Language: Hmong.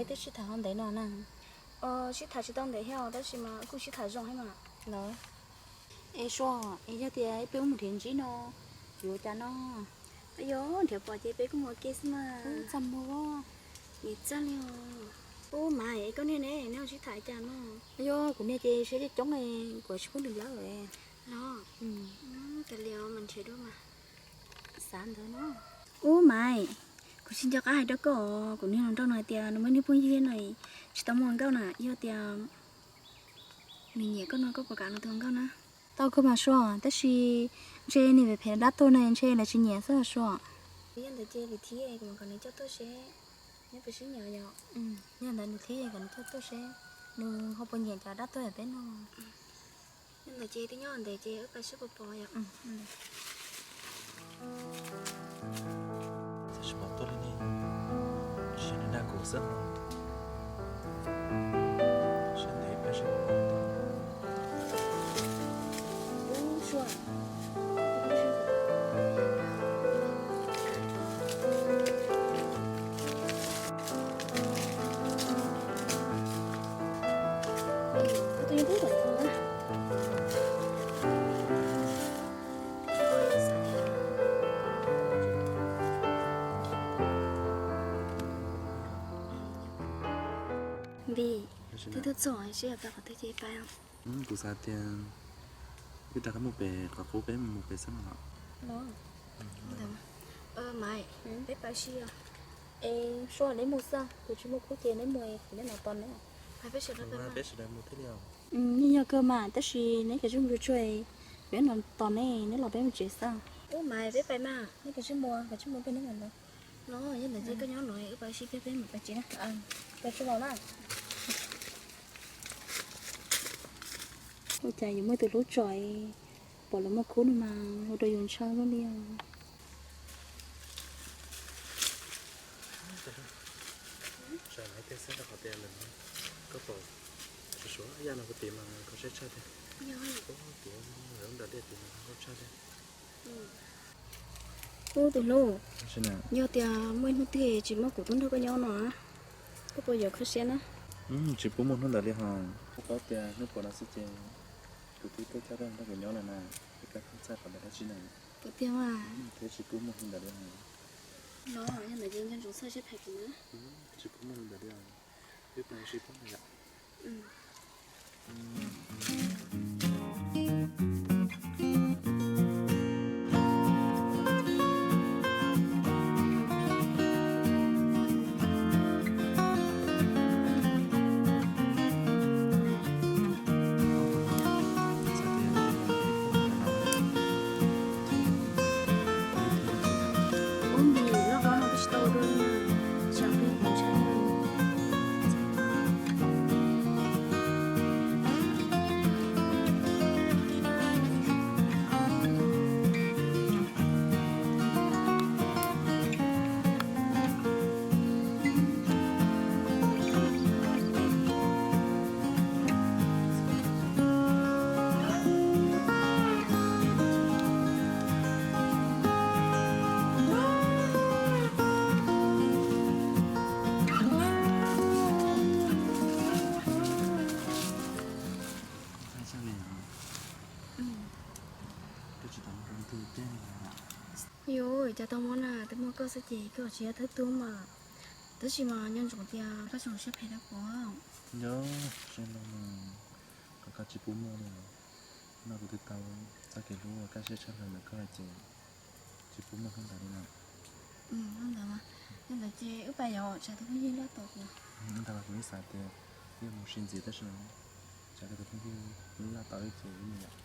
Twb sib tham tau ntev no na. Sib tham tsis tau ntev thiab tab sis mas kuj sib tham zoo thiab mas. Los, es Sua, es yog tias peb mus nrhiav ntsib no, yuav ua cas no? Yog nrhiav pom ces peb kuj mus ua ke xwb mas. Txaj muag, nim txaj li os. Ub, Maiv, koj niag ne, neb ho sib tham cas no? Yog kuv niag ces siab coob coob, kuv tsis pub nws lawm. Los, kav liam mas nrhiav dua mas. Xav ntawd no. Ub, Maiv, kuv tsis nco qab hais rau koj, kuv niag hluas nraug no hais tias nws muaj ib niag phooj ywg no tsis tau muaj hluas nkauj na, yog tias nws nyiam koj no koj puas kam nws tus hluas nkauj na? Tau kawg mas Sua, tab sis ntshe nws phem phem dab tuag na, ntshe lawv tsis nyiam xwb Sua. Yog ntawd ces nws thiab, kom nws coj tuaj seb, neb puas sib nyiam yom? Yog ntawd nws thiab, kom nws coj tuaj seb nws ho puas nyiam cov dab tuag peb no. Yog ntawd ces twb nyob ntev ces wb pais seb puas pom yom. Tsis pom tuaj li ne, tsis yog nws dag kuv xwb. Seb ntev pais seb puas pom. Vim, twb tuaj txog seb yog pais qhov twg ces pais. Kuv xav tias wb rov qab mus pem qhov qub peb mus pem xwb no los. Maiv, peb pais si os. Es Sua, neb mus xwb, kuv tsis muaj khub ces neb mus, kuv nyob no tos neb. Peb sawv daws mus thiab li os. Yeej yog kawg mas, tab sis neb kav tsij mus tsuag tsuag, kuv nyob no tos neb, neb los peb mus tsev xwb. Ub Maiv, peb pais mas, neb kav tsij mus, kav tsij mus peb neb mus ntawd. Los yog ntawd ces koj nyob no, wb pais si peb, peb mus pais tsev na. Pais tsuag los na. Ua cas yuav muaj tus hlub tso, pom lawv muaj khub no mas ua rau yus ntshaw luaj li os. Koj pom, suav suav yaj no kuv tiv mas kho siab tshaj tiag. Tiv lub nram liaj tiv mas kho tshaj tiag. Ub tus hlub, yog tias muaj ib hnub twg tsis muaj kuv tuaj nrog koj nyob no, koj puas yuav kho siab na? Tsis pub muaj hnub ntawd li hos. Koj paub tias hnub puas no xwb ces kuv twb tuaj coj koj nrog kuv nyob lawm na, koj txhawj qhov ntawd dab tsi na? Puas tiag mas? Thiab tsis pub muaj hnub ntawd li hos. Los yog ntawd ces nco ntsoov txhawj siab phem kuv na. Tsis pub muaj hnub ntawd li os. Wb pais sib pab na yom. Yuav cas tau muaj na, twb muaj koj xwb ces koj tsis yog thawj tug mas. Tab sis mas nco ntsoov tias koj tseem siab phem rau kuv. Nco, siab no mas kom koj tsis pub muaj li. No kuv twb tau txoj kev hlub uas kaj siab tshaj plaws ntawm koj ces tsis pub muaj hnub ntawd li no. Hnub ntawd, hnub ntawd ces wb pais yom, tsam tus phooj ywg laj tos kuv. Hnub ntawd kuv yeej xav tias wb mus sib ntxiv tab sis tsam koj tus phooj ywg laj tos wb ces wb mus yom.